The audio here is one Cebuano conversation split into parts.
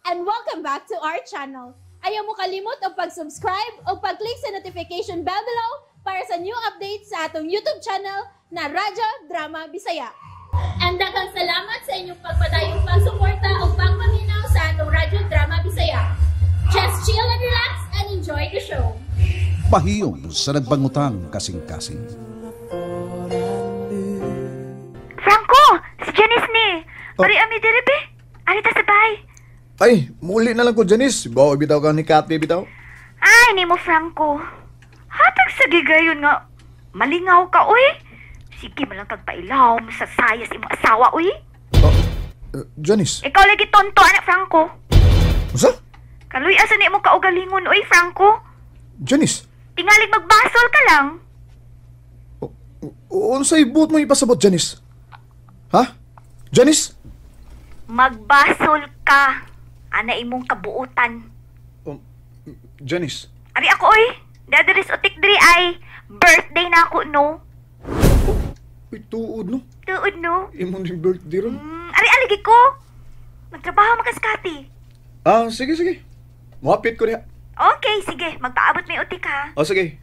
And welcome back to our channel. Ayaw mo kalimot og pag-subscribe o pag-click sa notification bell below para sa new updates sa atong YouTube channel na Radyo Drama Bisaya. And daghang salamat sa inyong pagpadayong pagsuporta o pagpaminaw sa atong Radyo Drama Bisaya. Just chill and relax and enjoy the show. Pahiyom sa nagbangutang kasing-kasing. Franco! Si Janice ni! Oh. Ari ami diri be! Ari ta sa bahay! Ay, muli na lang ko, Janice. Bawa bitaw ka ni Kathy, bitaw. Ay, nimo Franco. Hatag sa gigayon nga malingaw ka, uy. Sige man lang kag pailaw sa sayas imong asawa, uy. Oh, Janice. Ikaw lagi tonto anak Franco. Unsa? Kaluy asa ni imong kaugalingon, uy, Franco. Janice. Tingalig magbasol ka lang. Unsay buot mo ipasabot, Janice? Ha? Janice? Magbasol ka. Ana imong kabuutan. Janice. Ari ako, oy. Dadaris utik diri ay birthday na ako, no? Uy, tuod, no? Tuod, no? Imong ning birthday ron. Ari aligi ko. Magtrabaho makaskati. Ah, sige, sige. Muhapit ko diha. Okay, sige. Magpaabot may utik, ha? Oh, sige.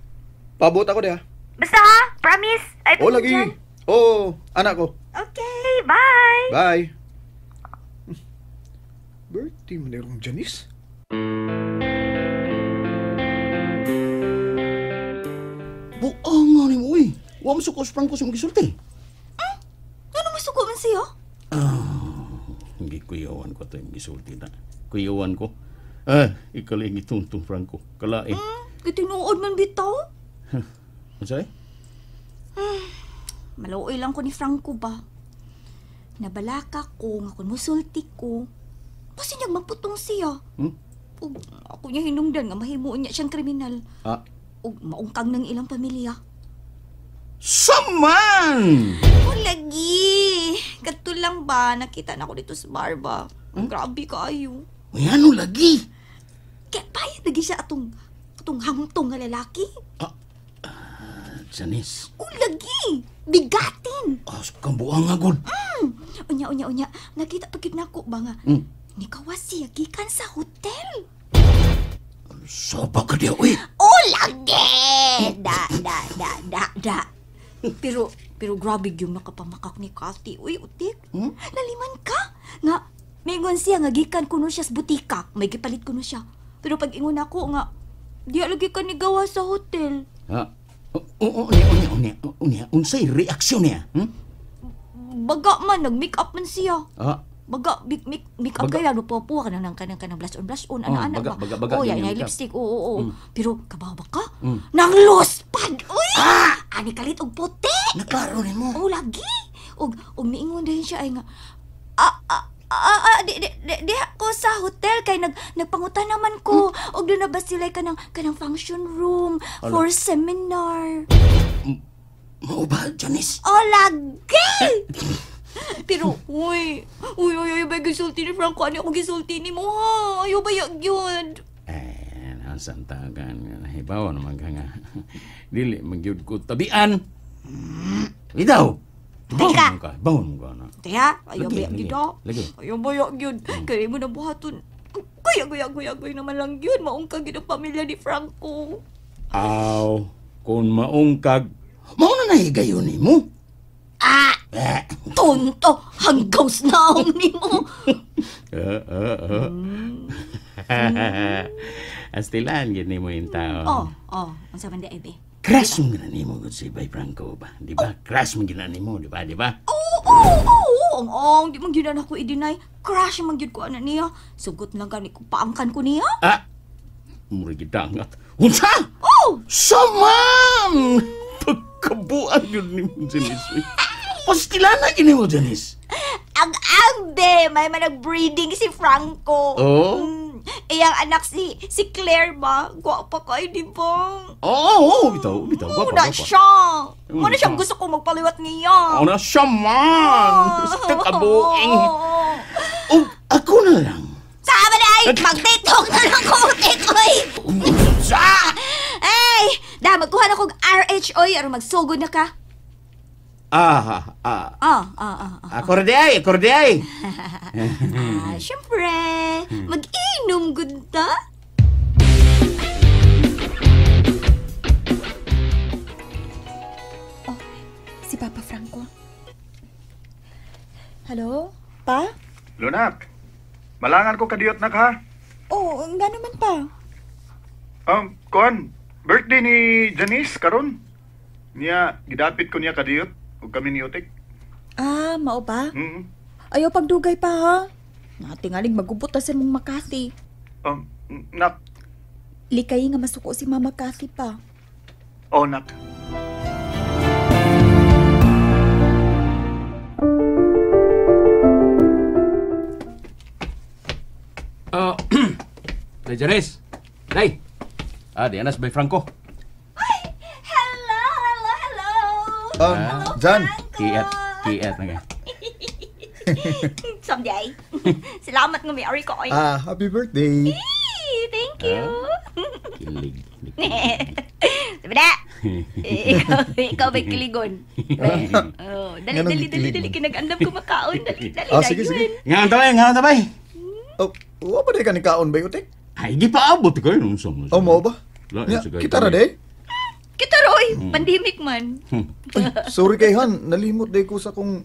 Paabot ako diha. Basta, ha? Promise. Ay, Oh, lagi. Oh, anak ko. Okay, bye. Bye. Birthday mo na yung Janice? Buang nga ni mo, uy. Wa mo suko sa Franco sa mong gisulti. Ano masuko man siya? Hindi, kuyawan ko ito yung gisulti na. Kuyawan ko. Ah, ikaling itong itong Franco. Kalain. Gitinuod man bitaw. Ano sa'yo? Maluoy lang ko ni Franco ba? Nabalaka ko nga kung musulti ko, basta niyang magputong siya. Hmm? Ug ako niya hinungdan nga mahimuon niya siyang kriminal. Ah. Ug maungkang ng ilang pamilya. Saman! O lagi! Kadto lang ba? Nakita na ako dito sa bar ba? Grabe kaayo. May ano lagi? Kaya payag lagi siya atong hamtong nga lalaki. Janice. O lagi! Bigatin! Ah, kambuang nga gud. Unya, unya, unya. Nakita pagkit na ako ba nga? Hmm. Nikawas siya gikan sa hotel. Soba ka diya, uy. O lagi! Da, da, da, da, da. Pero grabe yung nakapamakak ni Kathy. Uy, utik. Naliman ka. Nga, mingon siya nga gikan kuno siya sa butika. May gipalit kuno siya. Pero pag ingon ako nga, diya lagi ka ni gawa sa hotel. Ha? Oo, unya, unya, unya, unya. Unsay reaksyon niya? Hmm? Baga man, nag-make up man siya. Ah, Baga, make up Baga. kaya, lupuwa ka na ng kanang blush on, Oh, ana-ana baga, ba? baga, baga, Oh, yun yan, yung yung makeup. lipstick, oo. Pero, kabaw ba ka? Mm. Nang lospad, uy! Ah! Ani kalit og puti! Naklaro ni mo. Oh, lagi! Og miingon din siya ay nga, di ako sa hotel kay nagpangutan naman ko. Og doon na ba sila kanang function room for seminar. Mao ba, Janice? Oh, lagi! Pero, uy, ba gisulti ni Franco? Ano akong gisulti ni mo, ha? Ayaw ba yun? Eh, nasantagan. Hibaw naman ka nga. Dili, magyud ko tabian. Bitaw! Teka. Bawon mo ka na. Teka, ayaw Lagi, ba yun, lagi, ha? lagi. Ayaw ba yun? Kaya mo na buhaton. Kuya, kuya, kuya, kuya naman lang yun. Maungkag yun ang pamilya ni Franco. Aw, kung maungkag, mao na nahigayon ni mo. Ah! Eh. Tonto! Hanggaws na ang ni mo! Astilan, gid ni mo yung tao. Oh, ang sabi ni Ebe. Crush mo gina nimo gud si Bay Franco ba? Di ba? Crush mo gina nimo, di ba? Di ba? Oo, ang di man gyud na ako i-deny. Crush man gyud ko ana niya. Sugot lang gani ko paangkan ko niya. Ah! Mura gid angat. Unsa? Oh! Saman! Pagkabuan yun ni mo, Janice. Pastilan na gini mo, Janice. Ang ambe, may manag-breeding si Franco. Oh? Iyang anak si Claire ba? Gwapa kayo, di ba? Oo, bitaw, bitaw. Gwapa, Muna gwapa. siya. Muna Una siyang siya. gusto ko magpaliwat niya. Una siya man! Basta kabuing. Oh, ako na lang. Sama na ay! Mag-tiktok na lang ko, tikoy! Sa! Ay! Da, magkuha na kog RH, oy, aron magsugod na ka. Akorde ay, akorde ay. Siyempre, mag Inom gud ta. Oh, si Papa Franco. Hello? Pa? Lunak, malangan ko kadiyot nak ha. Oh, nga naman pa. Kuan, birthday ni Janice karon. Niya, gidapit ko niya kadiyot ug kami ni Utik. Ah, mao ba? Mm. Ayaw pagdugay pa ha. Natingalig magubot ta sa mong Makati. Nak. Likay nga masuko si Mama Kathy pa. Oh, nak. Oh, Day Janice. Day. Ah, di anas bay Franco. Ay, hello, hello, hello. Hello, Jan. Kiat, kiat na ka. Someday. Salamat nga may ari ko. Ah, happy birthday. Hey, thank you. Kilig. Sabi na. Ikaw ba'y kiligon? Oh, dali, dali, dali, dali. Kinag-andam ko makaon. Dali, dali. Ah, sige, sige. Nga tabay, Oh, wa ba di ka ni kaon ba, Utik? Ay, di pa abot ko yun. Oh, mo ba? Kita ra day? Kita roy, pandemic man. Ay, sorry kay Han, nalimot day ko sa kong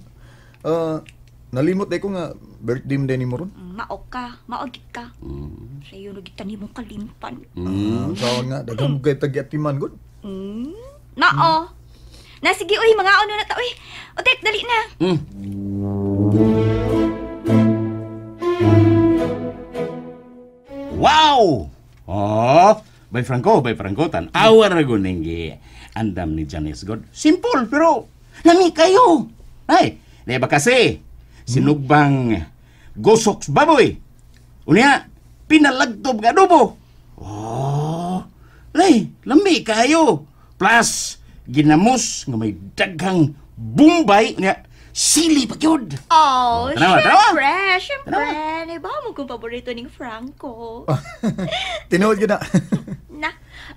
nalimot day ko nga birthday mo day ni mo ron. Mao ka, maogit ka. Sayo na kita nimo kalimpan. Kaon nga daghan mo kay tagyatiman gud. Nao. Na sige uy, mga ano na ta uy. Utik, dali na. Wow! Oh, bay Franco, tan-awa ra gud ning andam ni Janice God. Simple pero lami kayo. Ay, di ba kasi sinugbang gosok baboy. Unya, pinalagtob nga adobo. Oh, lay, lami kayo. Plus ginamos nga may daghang Bombay, unya sili pa gyud. Oh, tanawa, syempre, syempre. Iba mo kung paborito ning Franco. Tinuod gyud na. Na,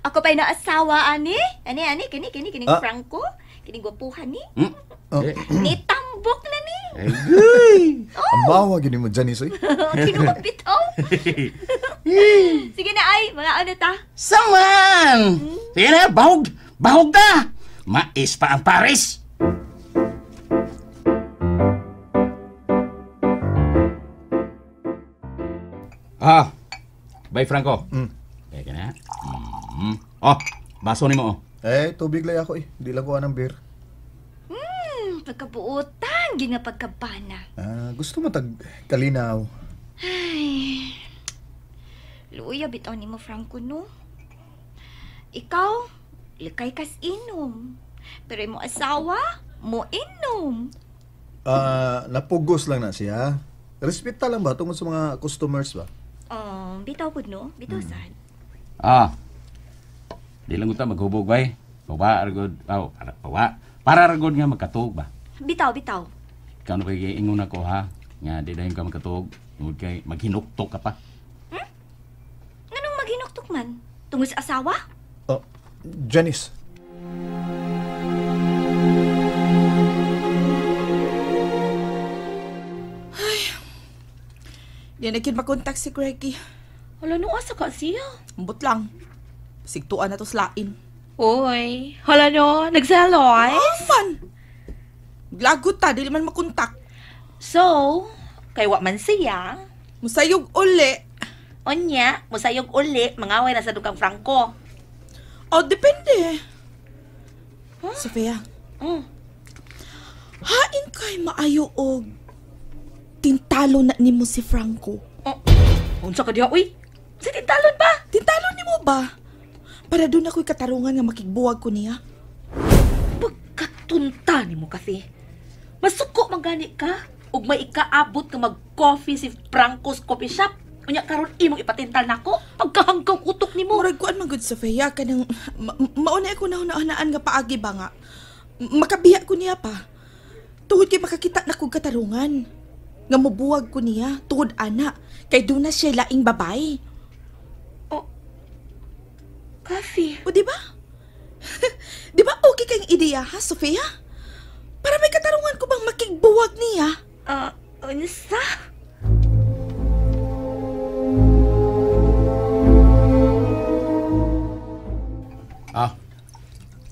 ako pa'y naasawa, ani? Ani, kini, kining Franco. Kining gwapuhan ni. Ni tambok na ni. Ay, oh. Amawa gini mo, Janice, oy. Tinuod bitaw. Sige na, ay, mga ano ta? Saman! Sige na, bahog! Bahog ta! Mais pa ang Paris! Ah, bye Franco. Teka na. Oh, baso ni mo. Eh, tubig lang ako eh. Di lang ko anang beer. Pagkabuotan, gina pagkabana. Ah, gusto mo tag kalinaw. Ay. Luya bitaw nimo Franco no. Ikaw, likay kas inom. Pero imo asawa, mo inom. Ah, napugos lang na siya. Respeta lang ba tungod sa mga customers ba? Bitaw pud no? Bitaw sad. Ah. Di lang uta maghubog bay. Pawa argod, aw, pawa. Para argod nga magkatuog ba? Bitaw, bitaw. Ikaw na kay ingon ako ha. Nga di dayon ka magkatuog, tungod kay maghinuktok ka pa. Hmm? Nganong maghinuktok man? Tungod sa asawa? Oh, Janice. Ay, di na kin makontak si Greggy. Hala, no, asa ka siya? Ambot lang. Sigtuan na to slain. Uy, hala no, nagselos? Oh, man! Lagot ta, dili man makontak. So, kay wa man siya. Musayog uli. Onya, musayog uli, mangaway na sa dukang Franco. Oh, depende. Huh? Sofia. Hain kay maayo og tintalo na nimo si Franco. Oh, unsa ka diha, uy? Sa tintalon ba? Tintalon nimo ba? Para doon ako'y katarungan nga makigbuwag ko niya. Pagkatunta nimo kasi. Masuko man gani ka. Ug may ikaabot ka mag-coffee si Franco's Coffee Shop. Unya karon imong ipatintal nako. Pagkahanggaw utok nimo. Murag kuan man gud Sofia kanang mauna ako nahuna-hunaan nga paagi ba nga. Makabiya ko niya pa. Tuhod kay makakita na kog katarungan. Nga mobuwag ko niya tuhod ana kay doon na siya laing babae. Oh. Coffee. O di ba? Di ba okay kayong ideya ha, Sofia? Para may katarungan ko bang makigbuwag niya? Unsa?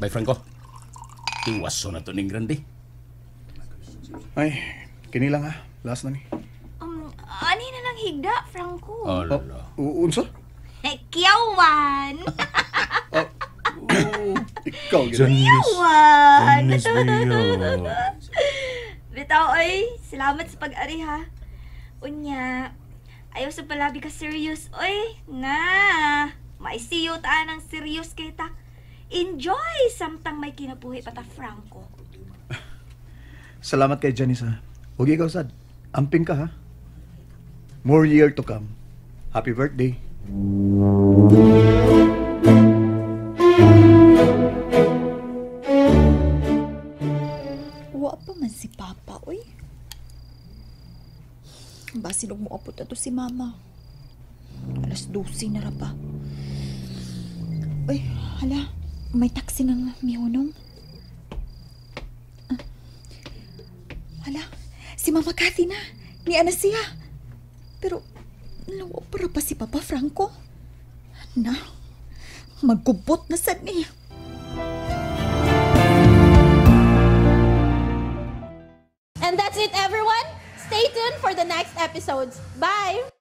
Bay Franco, iwaso na to ning grande. Ay, kini lang ha. Last na ni. Ani na lang higda, Franco. Ala. Unsa? Eh, kiyawan. Ikaw gyud. Kiyawan. Janice Rio. Bitaw, oy. Salamat sa pag-ari, ha. Unya, ayaw sa palabi ka serious, oy. Na, maisiyo ta ng serious kay ta. Enjoy samtang may kinabuhi pa ta, Franco. Salamat kay Janice ha. Huwag ikaw sad. Amping ka ha. More year to come. Happy birthday. Wa pa man si Papa, oy. Basilog mo apot ato si Mama. 12:00 na ra pa. Uy, hala. May taxi nang mihunong. Hala, si Mama Kathy na. Ni Ana siya. Pero, nawa para pa si Papa Franco. Na, magkubot na sad niya. And that's it, everyone. Stay tuned for the next episodes. Bye!